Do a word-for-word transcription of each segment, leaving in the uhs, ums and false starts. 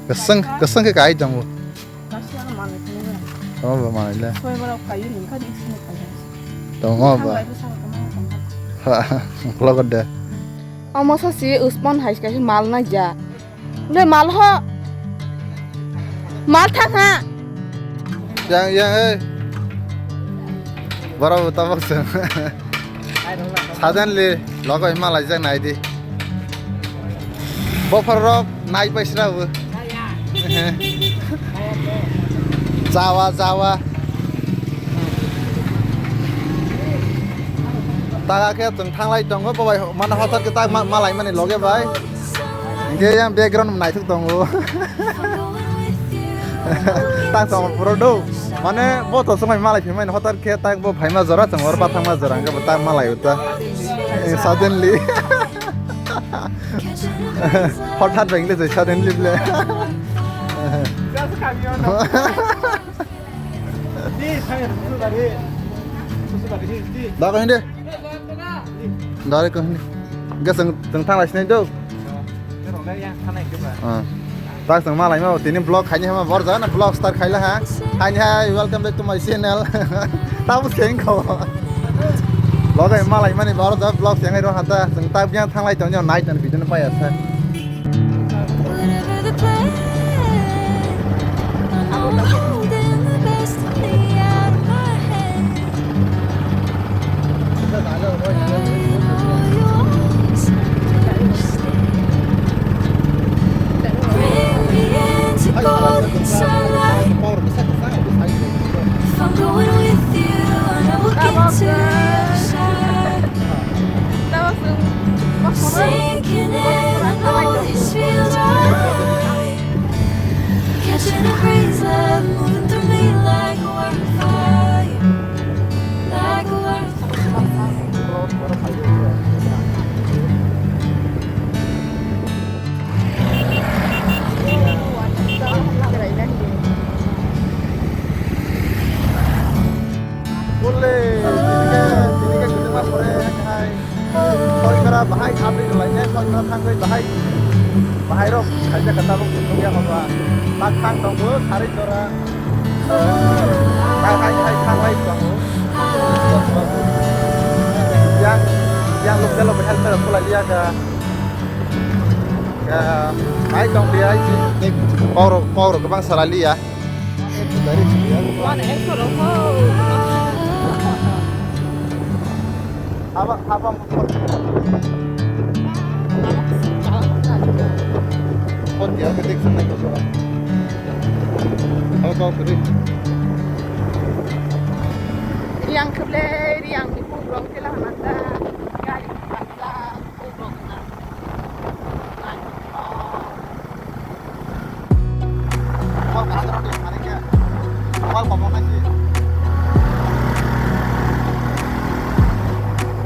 Kwsang, kwsang khe kai tongo. Kaisa ano manwi phunukya. Tamo ba manwi le. Soiborok kaiwi hwnkhai ni sini kaiya. Tongo ba. Thangbai bwskango tongma tongma. Ha, ukolok de. Omo sasi Usman hai kaisa mal naija. Le mal ho. Mal thang ha. Yang, yang, eh. Borok bo tabok se. Suddenly logo hima laijak nai di. Bophor rok nai paisra bo. Jawa, jawa. Taga khe chwng thanglai tongo, bo bai mano hotar khe tak ma-, malai mani loge bai. Hingke yang background naithok tongo. Tak tong puro do. Mane bo to swngai malai phimai hotar khe tak bo phaima jora chwng or bathangma jora hingke bo tak malai uta. Eh, suddenly. Hothat bai le suddenly ble. Dago hindi. Dari ko hindi. Gas teng teng thang lai sinai do. Ah. Tak teng malai ma tini vlog khaini hama bor jana vlog start khaila ha. Khaini hai welcome back to my channel. Tabu seng ko. Vlog ai malai mani bor ja vlog seng ai ro hata teng tak biang thang lai tong night and video no paya sa. Whatever the plan, I know I'm holding the best of me out of my hand. Burn all your ones and understand. Bring me into golden sunlight. If I'm going with you, I know we'll get to shine. Sinking in, I know this feels right. Catching a breeze, love moving through me like a wildfire, like a wildfire. Bole, tini ke, tini ke kwchwngma pore hai. Soikora bahai habri rwlainai, soikora thangwi bahai, bahai rok khaijak khe tabuk nukya hoba. Tak thang tongo, sari jora. Bahai hai hai thanglai tongo. Yang, yang local local helper rok khulai liya kha. Kha, hai tong liya hai si. Kok rok, kok rok kwbang sara liya. Haba, haba mo phone. Phone dia ke dik sanai ko sura. Haba ko kri. Riang kable, riang ni pugrong kela hamanda. Gari hamanda.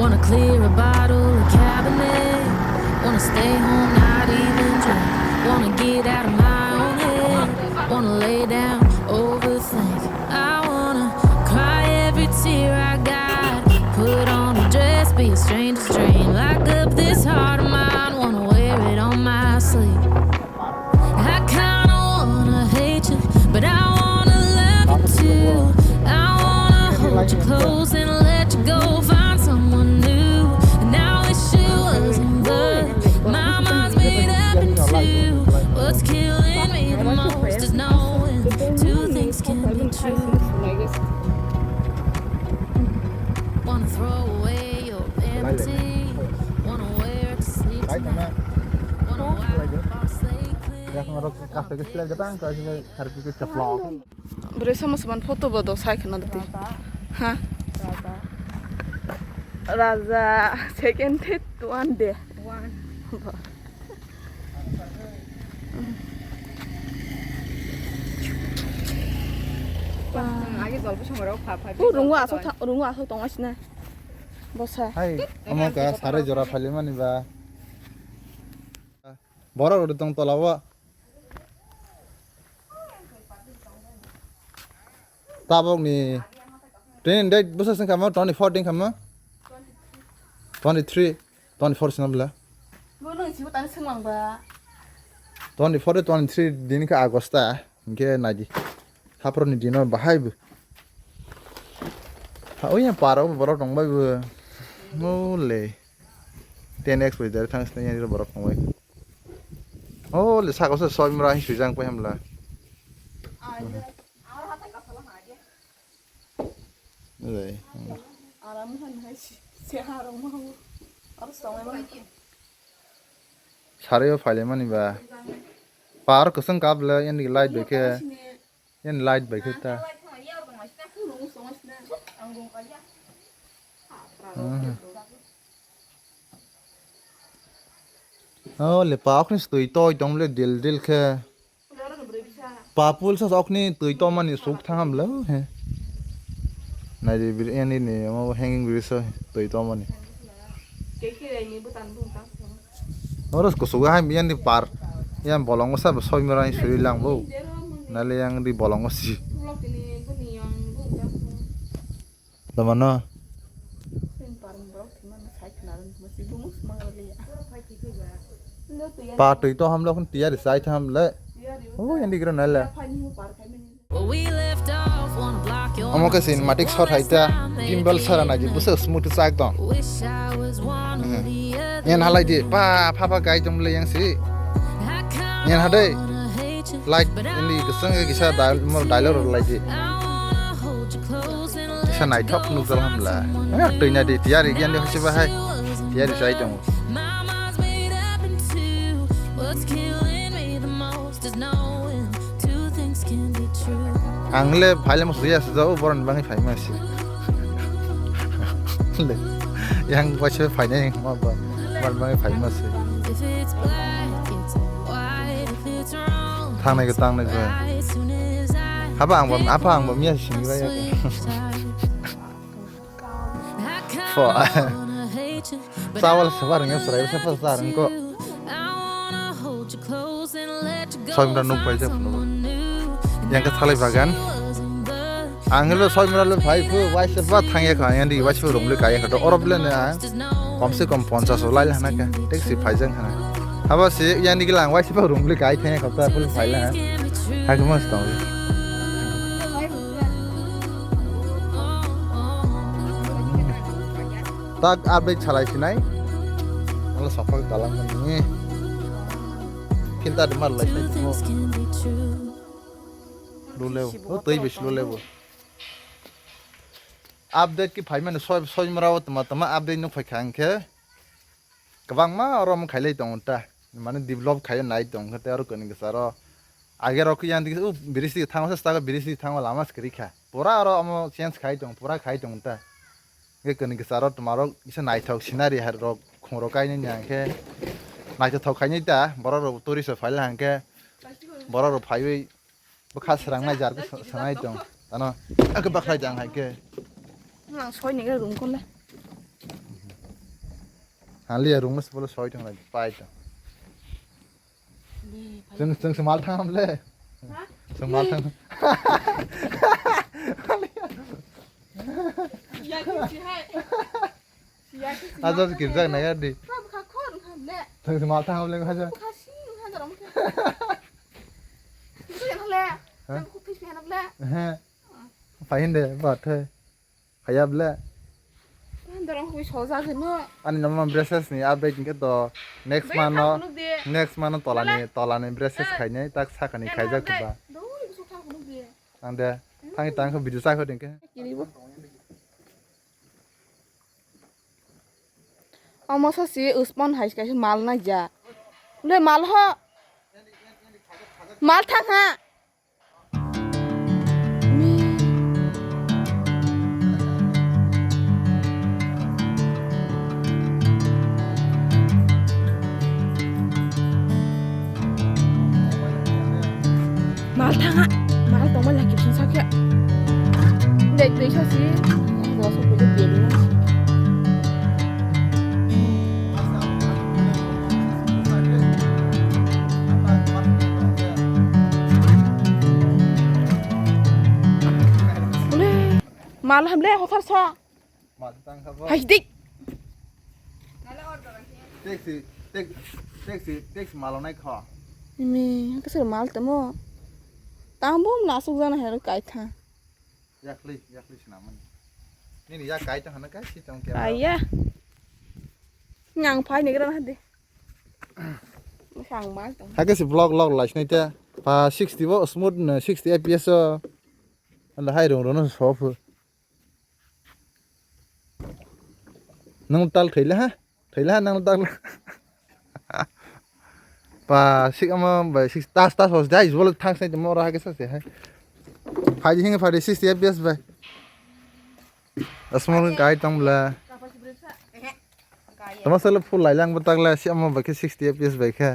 Wanna clear a bottle of Cabernet. Wanna stay home, not even drink. Wanna get out of my own head. Wanna lay down, overthink. I wanna cry every tear I got. Put on a dress, be a stranger's dream. Lock up this heart of mine, wanna wear it on my sleeve. I kinda wanna hate you, but I wanna love you too. I wanna hold you close and let you go, find someone new. And I wish it wasn't, but my mind's made up in two. What's killing me the most is knowing two things can be true. Wanna throw away your empty, wanna wear it to sleep tonight. Wanna wipe off our slate clean. Bwrwi sama saman photo bo do sai khna dati. Ha? Raja second, third, one de. One. Ba. Age jol bwsong rok pha pha. O rungo asok tha-, rungo asok tong asina. Bosa. Hai, omo ka sarai jora phali mani ba. Borok rok tong tola o. Tabok ni tini date bwsa sing kamo twenty four din kamo. Twenty three, twenty four sing bla. Bo nung sibo tani sing lang ba. Twenty four, twenty three din khe August ta, hinkhe naidi. Haphorni dino bahai bo. Ha, oya paro borok tongbai bo. Ole. Ten X bai dare thang sini borok tongbai. Ole, saka se soi mura hin sujang pai hamla. Ole. Sarayo phaile mani ba. Par kusung kap le, yani light bai khe. Yan light bai khe ta. Mhm. Oh, le pa okni twi toi tong le dil dil khe. Pa pul sa okni twi to mani suk thang ham le he. Nai de bir yani ni mo hanging bir so twi to mani. Oro kusugo hai miyani par. Yang bolongo sa soi mera suri lang bo. Nale yang di bolongo si. Tamano. Pa twi to hamlo khun tiyari sai thamle. Oh, yang di gro nale. Omo khe cinematic shot hai ta, gimbal sara naidi, bwswk smooth chak tong. Nyen halai di, pa, pha, pha, gai tong le yang si. Nyen hadai, light, ini geseng ge kisa dial, mor dial rok lai di. Kisa naithok nukjal hamla. Eh, twi naidi, tiyari giyan di hosi bahai. Tiyari chai tong. Ang le phaile mo suya se jao, boron bangi phai ma se. Le, yang waisa phainai ma ba, boron bangi phai ma se. Thangnai ko tangnai ko. Haba ang ba, apa ang ba miya sini ba ya. Fo. Chawal sebar nge serai sebar sar engko. Soimra nuk pai jep nuk. Yang ke thalai bagan. Ang lo soimra lo phai phu wai sebar thangya kha yang di wai sebar rung le kaya kha to orob le ne ang. Kom se kom ponchas o lai hana ka. Taxi phai jang hana. Haba se yang di lang wai sebar rung le kai thangya kha ta phu phai la. Hai ko mas tong. Tak update salai sinai. Wala sopak dalang mani. Filter de mar lai sinai. Lule, o tei bes lule bo. Update ki phai mani soi soi mara o tama tama update nuk phai kha ang khe. Kwbangma oro omo khailai tongo ta, mane develop khaio nai tong khe tei oro kwnwi kwcharo age rok yang digi o bridge digi thango se stago bridge digi thango lama se kwrwi kha pura oro omo change khai tong pura khai tong ta. Hwnkhe kwnwi kwcharo twmarok kisa naithok scenery hai rok khungrok kainwi hwnkhe naithothok khainwi ta borok rok tourist rok phaila hwnkhe borok rok phaiwi. Bwkha srangnai jar khe sa-, sanai tong. Ano, ang khe bakhlai jang hai khe. Ang soi ni rung kon le. Haliya rung mas bolo soi tong lai pai tong. Chwng, chwng se mal thang ham le. Ha? Chwng mal thang. Ya khe si hai. Aja se kirjak na ya di. Kha bwkha khon kha le. Thang se mal thang le kha ja. Bwkha si kha jaram kha. Kisa ya le. Ha? Thang khu phis phana le. He. Phain de ba the. Khaya ble. Daram khu soja se no. Ani nama braces ni update ke to next month no. Next month no tolani tolani braces khainai tak sakani khaijak ba. Doi bwswk thang khu de. Ang de. Thang thang video sa kho ding ke. Kiribo. Omo sasi Usman hai kaisa mal naijak. Le mal ho. Mal thang ha. Mal thanga, mal tongma laki sung sakya. Dek dek sasi, ang dosa kudu beli na. Mal hamle hothar sa. Mal tang kha bo. Hai dik. Taxi, tax-, taxi, taxi malonai kho. Imi, hwnkhe sobo mal tamo. Tamo bom lasuk jana hero kaitha. Yakli, yakli sinamani. Nini ya kaitha hana kai si tong kya. Aya. Nyang phai ni gra hadi. Sang mal tong. Hake si vlog log lai sinai ta. Pa sixty bo smooth na sixty F P S o. Ala hai rong rong no sofu. Nang tal thaila ha? Thaila ha nang tal. Pa sik ama bai sik tas tas hos dai jol thang sai mo ra ha ke sa se hai. Phai hing phai sixty F P S bai. Asmol kai tong bla. Tama sala full lai lang batak la si ama bai ke sixty F P S bai khe.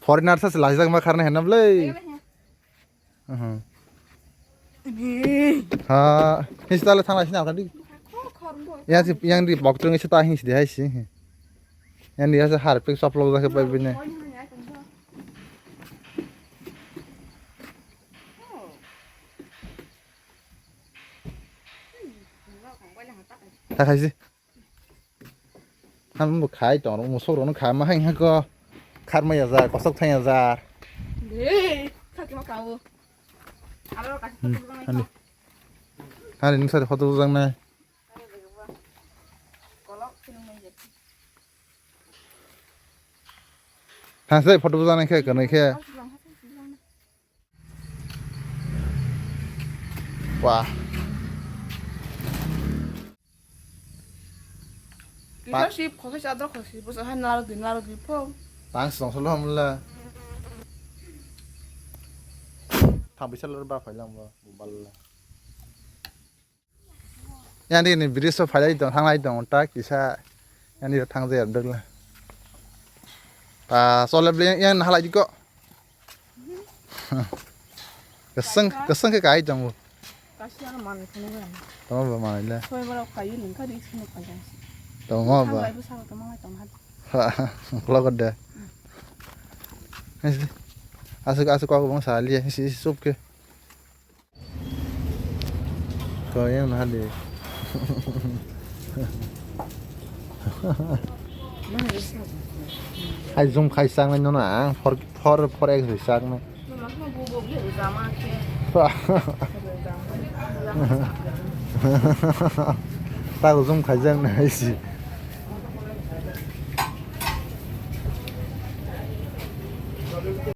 Foreigner sa se lai jak ma kharna hena blai. Mhm. Ha, hinsi tala thangla sini alkadi. Yang si, yang di bok tung isi ta hinsi di hai si. Yang di asa harpik soplok dak pai bini. Ta khai si. Ham bo khai tong musuk rok no kha ma hai hako kharma ya jar kosok thang ya jar. Dei, kha kima kawo. Aro kasi photo bujang nai. Hani nung sari photo bujang nai. Kolok sinung nai je. Thang sai photo bujang nai khe kanai khe. Wah. Kisa sip, khokhe chadra khokhe sip, bwsa hai narwk di, narwk di pho. Tang song solo hamla. Thang bisa lor ba phailang ba, bal la. Yang di ni bridge so phailai tong, thanglai tong, ta kisa yang di thang jaya dogla. Ta sole ble yang halai di ko. Keseng, keseng ke kai tong. Kasi ano man kono ba. Tama ba manai le. Soi bara kai ni kari sino kai. Tama ba. Tama tama. Klo ko de. Asuk asuk ko bang sali si sup ke. Ko yang na de. Hai zoom khai sang nai no na ang for for for X ri sang nai. Tak zoom khai jang nai si.